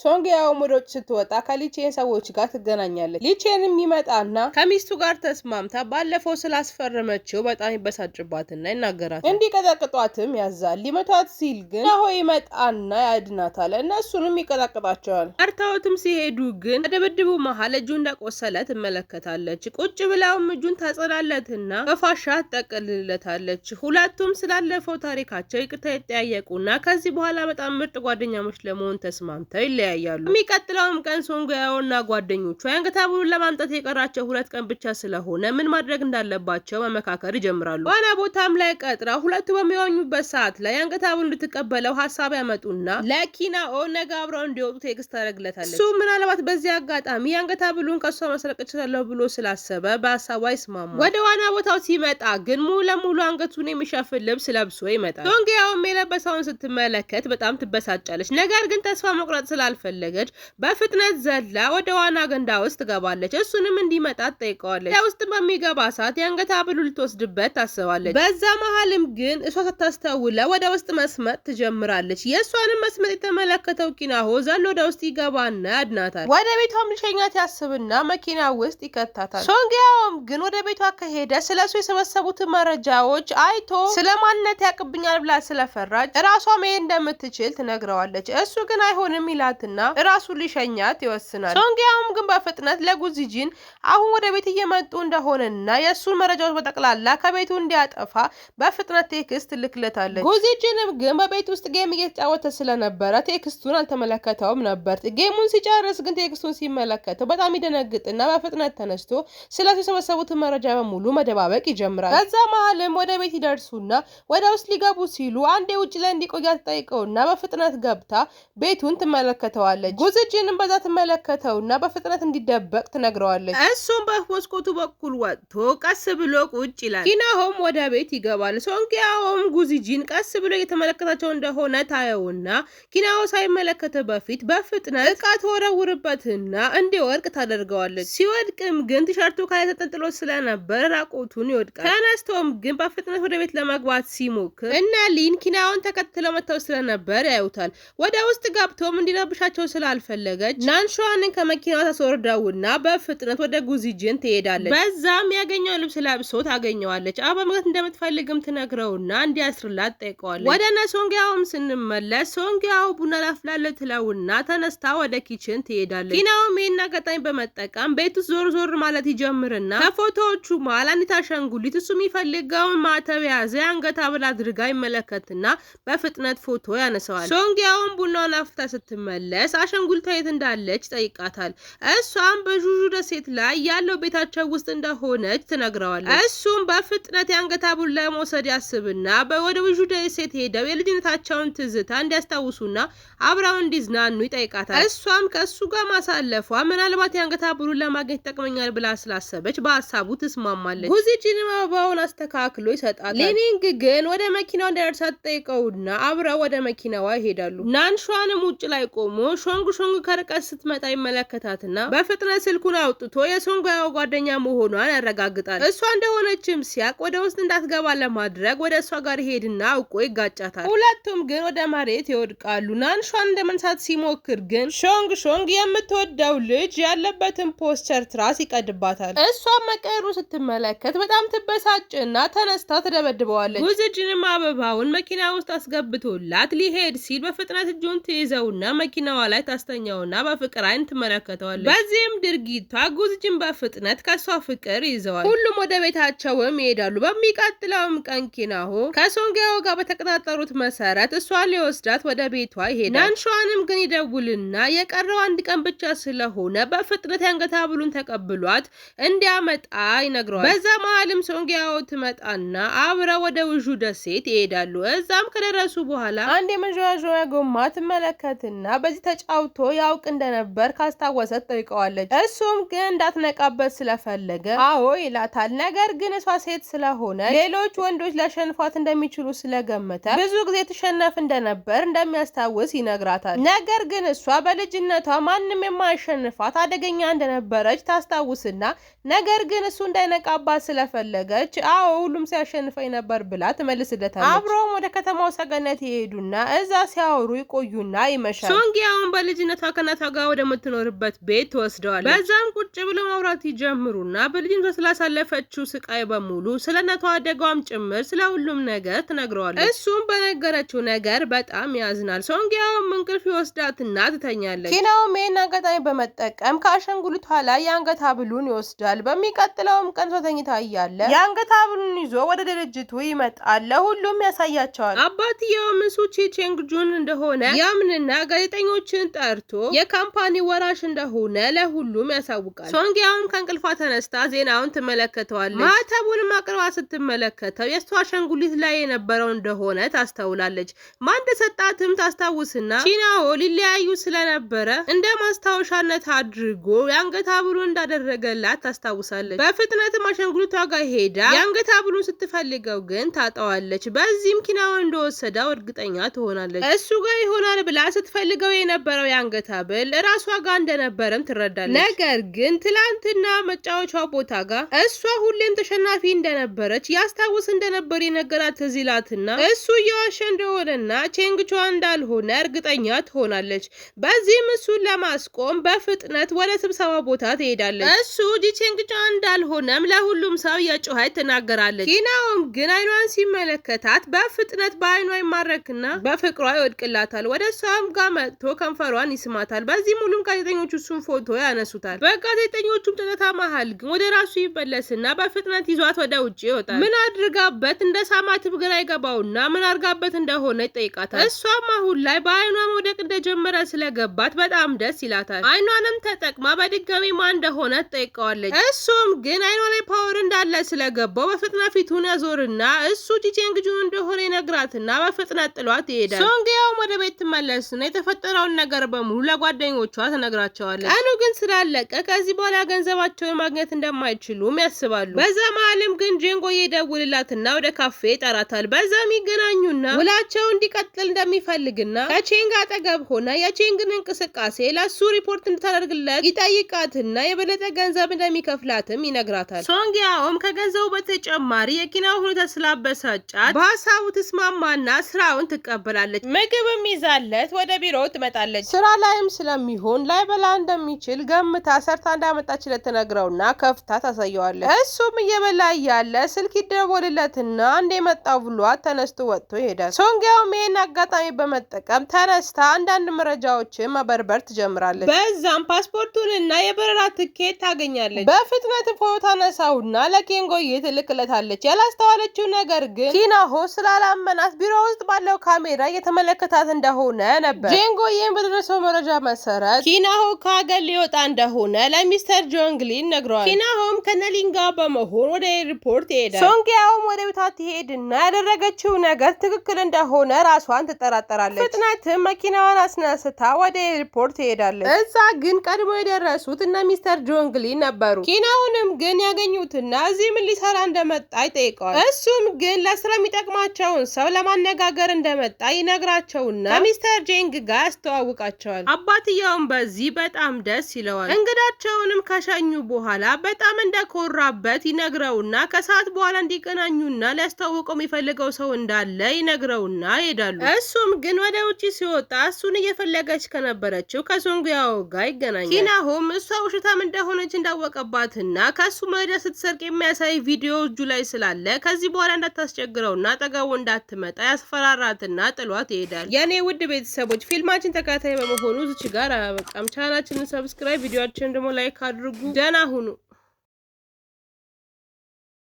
ሶንግያውም ወደ ውጭ ስትወጣ ከሊቼን ሰዎች ጋር ትገናኛለች። ሊቼንም ይመጣና ከሚስቱ ጋር ተስማምታ ባለፈው ስላስፈረመችው በጣም ይበሳጭባትና ይናገራታል። እንዲቀጠቅጧትም ያዛል። ሊመቷት ሲል ግን ናሆ ይመጣና ያድናታል። እነሱንም ይቀጠቅጣቸዋል። ጠርተውትም ሲሄዱ ግን በድብድቡ መሀል እጁ እንደቆሰለ ትመለከታለች። ቁጭ ብላውም እጁን ታጸዳለትና በፋሻ ትጠቀልለታለች። ሁለቱም ስላለፈው ታሪካቸው ይቅርታ ይጠያየቁና ከዚህ በኋላ በጣም ምርጥ ጓደኛሞች ለመሆን ተስማምተው ይለያያሉ። የሚቀጥለውም ቀን ሶንግያኦና ጓደኞቹ የአንገት ሐብሉን ለማምጣት የቀራቸው 2 ቀን ብቻ ስለሆነ ምን ማድረግ እንዳለባቸው መመካከር ይጀምራሉ። ዋና ቦታም ላይ ቀጥራ ሁለቱ በሚዋኙበት ሰዓት ላይ የአንገት ሐብሉን እንድትቀበለው ሀሳብ ያመጡና ለኪናኦ ነገ አብረው እንዲወጡ text ታደርግለታለች። እሱ ምናልባት በዚህ አጋጣሚ የአንገት ሐብሉን ከእሷ መስረቅ እችላለሁ ብሎ ስላሰበ በሀሳቧ ይስማማል። ወደ ዋና ቦታው ሲመጣ ግን ሙሉ ለሙሉ አንገቱን የሚሸፍን ልብስ ለብሶ ይመጣል። ሶንግያኦም የለበሰውን ስትመለከት በጣም ትበሳጫለች። ነገር ግን ተስፋ መቁረጥ ስላልፈለገች በፍጥነት ዘላ ወደ ዋና ገንዳ ውስጥ ትገባለች። እሱንም እንዲመጣ ትጠይቀዋለች። ውስጥ በሚገባ ሰዓት የአንገት ሐብሉን ልትወስድበት ታስባለች። በዛ መሀልም ግን እሷ ሳታስተውለ ወደ ውስጥ መስመጥ ትጀምራለች። የእሷንም መስመጥ የተመለከተው ኪናሆ ዘሎ ወደ ውስጥ ይገባና ያድናታል። ወደ ቤቷም ሊሸኛት ያስብና መኪና ውስጥ ይከታታል። ሶንግያኦም ግን ወደ ቤቷ ከሄደ ስለሱ የሰበሰቡትን መረጃዎች አይቶ ስለ ማንነት ያቅብኛል ብላ ስለፈራች እራሷ መሄድ እንደምትችል ትነግረዋለች። እሱ ግን አይሆንም ይላትና እራሱ ሊሸኛት ይወስናል። ሶንግያኦም ግን በፍጥነት ለጉዚጂን አሁን ወደ ቤት እየመጡ እንደሆነና የእሱን መረጃዎች በጠቅላላ ከቤቱ እንዲያጠፋ በፍጥነት text ትልክለታለች። ጉዚጂንም ግን በቤት ውስጥ game እየተጫወተ ስለነበረ text ኡን አልተመለከተውም ነበር። game ኡን ሲጨርስ ግን text ኡን ሲመለከተው በጣም ይደነግጥና በፍጥነት ተነስቶ ስለሱ የሰበሰቡትን መረጃ በሙሉ መደባበቅ ይጀምራል። በዛ መሀልም ወደ ቤት ይደርሱና ወደ ውስጥ ሊገቡ ሲሉ አንዴ ውጭ ላይ እንዲቆያ ትጠይቀውና በፍጥነት ገብታ ቤቱን ትመለከተዋለች። ጉዝጅንም በዛ ትመለከተውና በፍጥነት እንዲደበቅ ትነግረዋለች። እሱም በመስኮቱ በኩል ወጥቶ ቀስ ብሎ ቁጭ ይላል። ኪናሆም ወደ ቤት ይገባል። ሶንግያኦም ጉዚጂን ቀስ ብሎ እየተመለከታቸው እንደሆነ ታየውና ኪናሆ ሳይመለከተ በፊት በፍጥነት እቃ ትወረውርበትና እንዲወድቅ ታደርገዋለች። ሲወድቅም ግን ቲሸርቱ ከላይ ተንጠልጥሎ ስለነበር ራቁቱን ይወድቃል። ተነስቶም ግን በፍጥነት ወደ ቤት ለመግባት ሲሞክር እና ሊን ኪናውን ተከትለው መጥተው ስለነበር ያዩታል። ወደ ውስጥ ገብቶም እንዲረብሻቸው ስላልፈለገች ናንሿንን ከመኪናዋ ታስወርደውና በፍጥነት ወደ ጉዚጅን ትሄዳለች። በዛም ያገኘው ልብስ ለብሶ ታገኘዋለች። አበባ መግዛት እንደምትፈልግም ትነግረውና እንዲያስርላት ጠይቀዋለች። ወደ እነ ሶንግያውም ስንመለስ ሶንግያው ቡና ላፍላለ ትለውና ተነስታ ወደ kitchen ትሄዳለች። ኪናውም ይህን አጋጣሚ በመጠቀም ቤት ውስጥ ዞር ዞር ማለት ይጀምርና ከፎቶዎቹ መሀል አንዲት አሻንጉሊት እሱ የሚፈልገውን ማተብ የያዘ የአንገት ሐብል አድርጋ ይመለከትና በፍጥነት ፎቶ ያነሳዋል። ሶንግያውን ቡናውን አፍልታ ስትመለስ አሻንጉሊቷ የት እንዳለች ጠይቃታል። እሷም በዡዡ ደሴት ላይ ያለው ቤታቸው ውስጥ እንደሆነች ትነግረዋለች። እሱም በፍጥነት የአንገት ሐብሉን ለመውሰድ ያስብና ወደ ዡዡ ደሴት ሄደው የልጅነታቸውን ትዝታ እንዲያስታውሱና አብረው እንዲዝናኑ ይጠይቃታል። እሷም ከእሱ ጋር ማሳለፏ ምናልባት የአንገት ሐብሉን ለማግኘት ይጠቅመኛል ብላ ስላሰበች በሀሳቡ ትስማማለች። ጉዚጂንም አበባውን አስተካክሎ ይሰጣታል። ሊኒንግ ግን ወደ መኪናው እንዲያደርሳት ጠይቀውና አብረው ወደ መኪናዋ ይሄዳሉ። ናንሿንም ውጭ ላይ ቆሞ ሾንግ ሾንግ ከርቀት ስትመጣ ይመለከታትና በፍጥነት ስልኩን አውጥቶ የሶንግያኦ ጓደኛ መሆኗን ያረጋግጣል። እሷ እንደሆነችም ሲያቅ ወደ ውስጥ እንዳትገባ ለማድረግ ወደ እሷ ጋር ይሄድና አውቆ ይጋጫታል። ሁለቱም ግን ወደ መሬት ይወድቃሉ። ናንሿን እንደመንሳት ሲሞክር ግን ሾንግ ሾንግ የምትወደው ልጅ ያለበትን ፖስተር ትራስ ይቀድባታል። እሷ መቀየሩ ስትመለከት በጣም ትበሳጭና ተነስታ ትደበድበዋለች። ጉዝጅንም አበባውን መኪና ውስጥ አስገብቶላት ሊሄድ ሲል በፍጥነት እጁን ትይዘውና መኪናዋ ላይ ታስተኛውና በፍቅር አይን ትመለከተዋለች። በዚህም ድርጊቷ ጉዝጅን በፍጥነት ከሷ ፍቅር ይዘዋል። ሁሉም ወደ ቤታቸውም ይሄዳሉ። በሚቀጥለውም ቀን ኪናሆ ከሶንግያኦ ጋር በተቀጣጠሩት መሰረት እሷን ሊወስዳት ወደ ቤቷ ይሄዳል። ናንሿንም ግን ይደውልና የቀረው አንድ ቀን ብቻ ስለሆነ በፍጥነት የአንገት ሐብሉን ተቀብሏት እንዲያመጣ ይነግረዋል። በዛ መሀልም ሶንግያኦ ትመጣና አብረው ወደ ውዡ ደሴት ይሄዳሉ። እዛም ከደረሱ በኋላ አንድ የመንዠዋዠያ ጎማ ትመለከትና በዚህ ተጫውቶ ያውቅ እንደነበር ካስታወሰ ትጠይቀዋለች። እሱም ግን እንዳትነቃበት ስለፈለገ አዎ ይላታል። ነገር ግን እሷ ሴት ስለሆነ ሌሎች ወንዶች ሊያሸንፏት እንደሚችሉ ስለገመተ ብዙ ጊዜ ትሸነፍ እንደነበር እንደሚያስታውስ ይነግራታል። ነገር ግን እሷ በልጅነቷ ማንም የማያሸንፋት አደገኛ እንደነበረች ታስታውስና ነገር ግን እሱ እንዳይነቃባት ስለፈለገች አዎ ሁሉም ሲያሸንፈኝ ነበር ብላ ትመልስለታለች። አብረውም ወደ ከተማው ሰገነት ይሄዱና እዛ ሲያወሩ ይቆዩና ይመሻል። ሶንግያውም ኪናውን በልጅነቷ ከእናቷ ጋር ወደምትኖርበት ቤት ትወስደዋለች። በዛም ቁጭ ብሎ ማውራት ይጀምሩና በልጅነቷ ስላሳለፈችው ስቃይ በሙሉ ስለ እናቷ አደጋዋም ጭምር ስለ ሁሉም ነገር ትነግረዋለች። እሱም በነገረችው ነገር በጣም ያዝናል። ሶንጊያውም እንቅልፍ ይወስዳትና ትተኛለች። ኪናውም ይህን አጋጣሚ በመጠቀም ከአሻንጉሊቷ ላይ የአንገት ሐብሉን ይወስዳል። በሚቀጥለውም ቀን እሷ ተኝታ እያለ የአንገት ሐብሉን ይዞ ወደ ድርጅቱ ይመጣል። ለሁሉም ያሳያቸዋል። አባትየውም እሱ ቼንግጁን እንደሆነ ያምንና ጋዜጠኞችን ጠርቶ የ company ወራሽ እንደሆነ ለሁሉም ያሳውቃል። ሶንጊያውም ከእንቅልፏ ተነስታ ዜናውን ትመለከተዋለች። ማህተቡንም አቅርባ ስትመለከተው የእሷ አሻንጉሊት ላይ የነበረው እንደሆነ ታስተውላለች። ማን እንደሰጣትም ታስታውስና ቺናኦ ሊለያዩ ስለነበረ እንደ ማስታወሻነት አድርጎ የአንገት ሐብሉን እንዳደረገላት ታስታውሳለች። በፍጥነትም አሻንጉሊቷ ጋር ሄዳ የአንገት ሐብሉን ስትፈልገው ግን ታጣዋለች። በዚህም ኪናኦ እንደወሰደው እርግጠኛ ትሆናለች። እሱ ጋር ይሆናል ብላ ስትፈልገው የነበረው የአንገት ሐብል እራሷ ጋር እንደነበረም ትረዳለች። ነገር ግን ትላንትና መጫወቻው ቦታ ጋር እሷ ሁሌም ተሸናፊ እንደነበረች ያስታውስ እንደነበር የነገራት ትዝ ይላትና እሱ እየዋሸ እንደሆነና ቼንግቿ እንዳልሆነ እርግጠኛ ትሆናለች። በዚህም እሱን ለማስቆም በፍጥነት ወደ ስብሰባ ቦታ ትሄዳለች። እሱ ጂቼንግቿ እንዳልሆነም ለሁሉም ሰው የጮኸች ትናገራለች። ኪናውም ግን አይኗን ሲመለከታት በፍጥነት በአይኗ ይማረክና በፍቅሯ ይወድቅላታል። ወደ እሷም ጋር መጥቶ ከንፈሯን ይስማታል። በዚህም ሁሉም ጋዜጠኞቹ እሱን ፎቶ ያነሱታል። በጋዜጠኞቹም ጨዋታ መሀል ግን ወደ ራሱ ይመለስና በፍጥነት ይዟት ወደ ውጭ ይወጣል። ምን አድርጋበት እንደ ሳማትም ግራ ይገባውና ምን አድርጋበት እንደሆነ ይጠይቃታል። እሷም አሁን ላይ በአይኗ መውደቅ እንደጀመረ ስለገባት በጣም ደስ ይላታል። አይኗንም ተጠቅማ በድጋሚ ማን እንደሆነ ትጠይቀዋለች። እሱም ግን አይኗ ላይ power እንዳለ ስለገባው በፍጥነት ፊቱን ያዞርና እሱ ጂቼንግጁን እንደሆነ ይነግራትና በፍጥነት ጥሏት ይሄዳል። ሶንጊያውም ወደ ቤት ትመለስና የተፈጠረውን ነገር በሙሉ ለጓደኞቿ ትነግራቸዋለች። ቀኑ ግን ስላለቀ ከዚህ በኋላ ገንዘባቸውን ማግኘት እንደማይችሉም ያስባሉ። በዛ መሀልም ግን ጄንጎ ይደውልላትና ወደ ካፌ ይጠራታል። በዛም ይገናኙና ውላቸው እንዲቀጥል እንደሚፈልግና ከቼንግ አጠገብ ሆና የቼንግን እንቅስቃሴ ለሱ ሪፖርት እንድታደርግለት ይጠይቃትና የበለጠ ገንዘብ እንደሚከፍላትም ይነግራታል። ሶንጊያውም ከገንዘቡ በተጨማሪ የኪናው ሁኔታ ስላበሳጫት በሀሳቡ ትስማማና ስራውን ትቀበላለች። ምግብም ይዛለት ወደ ቢሮ ትመጣለች። ስራ ላይም ስለሚሆን ላይበላ እንደሚችል ገምታ ሰርታ እንዳመጣችለት ትነግረውና ከፍታ ታሳየዋለች። እሱም እየበላ እያለ ስልክ ይደወልለትና እንደ መጣው ብሏት ተነስቶ ወጥቶ ይሄዳል። ሶንጊያውም ይሄን አጋጣሚ በመጠቀም ተነስታ አንዳንድ መረጃዎችን መበርበር ትጀምራለች። በዛም ፓስፖርቱንና የበረራ ትኬት ታገኛለች። በፍጥነት ፎቶ ታነሳውና ለኬንጎዬ ትልክለታለች። ያላስተዋለችው ነገር ግን ኪናሆ ስላላመናት ቢሮ ውስጥ ባለው ካሜራ እየተመለከታት እንደሆነ ነበር። ጄንጎዬን በደረሰው መረጃ መሰረት ኪናሆ ከሀገር ሊወጣ እንደሆነ ለሚስተር ጆንግሊን ነግረዋል። ኪናሆም ከነሊንጋ በመሆን ወደ ኤርፖርት ይሄዳል። ሶንጊያውም ወደ ቤቷ ትሄድና ያደረገችው ነገር ትክክል እንደሆነ ራሷን ትጠራጠራለች። ፍጥነትም መኪናዋን አስነስታ ወደ ኤርፖርት ትሄዳለች። እዛ ግን ቀድሞ የደረሱት እነ ሚስተር ጆንግሊን ነበሩ። ኪናውንም ግን ያገኙትና እዚህ ምን ሊሰራ እንደመጣ ይጠይቀዋል። እሱም ግን ለስራ የሚጠቅማቸውን ሰው ለማነጋገር እንደመጣ ይነግራቸውና ከሚስተር ጄንግ ጋር ያስተዋውቃቸዋል። አባትየውም በዚህ በጣም ደስ ይለዋል። እንግዳቸውንም ከሸኙ በኋላ በጣም እንደኮራበት ይነግረውና ከሰዓት በኋላ እንዲገናኙና ሊያስተዋውቀው የሚፈልገው ሰው እንዳለ ይነግረውና ይሄዳሉ። እሱም ግን ወደ ውጭ ሲወጣ እሱን እየፈለገች ከነበረችው ከሶንጊያው ጋር ይገናኛል። ኪናሆም እሷ ውሸታም እንደሆነች እንዳወቀባትና ከሱ መረጃ ስትሰርቅ የሚያሳይ ቪዲዮ እጁ ላይ ስላለ ከዚህ በኋላ እንዳታስቸግረውና አጠገቡ እንዳትመጣ ያስፈራራትና ጥሏት ይሄዳል። የኔ ውድ ቤተሰቦች ፊልማችን ተከታታይ በመሆኑ እዚች ጋር አያበቃም። ቻናላችንን subscribe፣ ቪዲዮአችንን ደግሞ like አድርጉ። ደህና ሁኑ።